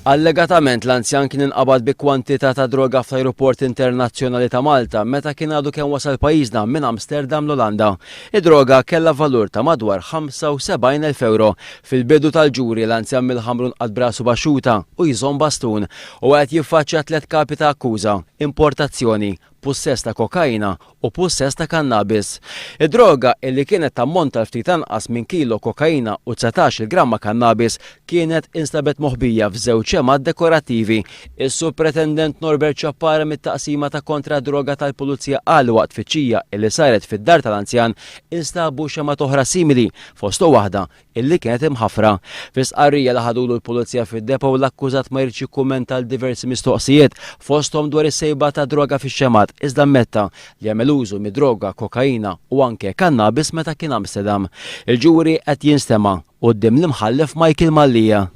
Allegatament l-anzjan kien inqabad bi kwantità ta' droga fl-Ajruport Internazzjonali ta' Malta meta kien għadu kemm wasal pajjiżna minn Amsterdam l-Olanda. Id-droga kellha valur ta' madwar 75,000 ewro. Fil-bidu tal-ġuri l-anzjan mill-Ħamrun qagħad b'rasu baxxuta u jżomm bastun. Huwa qed jiffaċċja tlett kapi ta' akkuża, importazzjoni, pussess ta' kokaina u pussess ta' kannabis. Id-droga, illi kienet tammonta għal ftit anqas minn kilo kokaina u 19-il gramma kannabis, kienet instabet moħbija f'żewġ xemgħat dekorattivi. Is-Supretendent Norbert Ciappara mit-Taqsima ta' Kontra d-Droga tal-Pulizija qal li waqt tfittxija illi saret fid-dar tal-anzjan instabu xemgħat oħra simili, fosthom waħda illi kienet imħaffra. Fi stqarrija li ħadulu l-Pulizija fid-depot, l-akkużat ma jridx jikkummenta għal diversi mistoqsijiet, fosthom dwar is-sejba ta' droga fix-xemgħat, iżda ammetta li għamel użu mid-droga kokaina u anke kannabis meta kien Amsterdam. Il-ġuri qed jinstema' quddiem l-Imħallef Michael Mallia.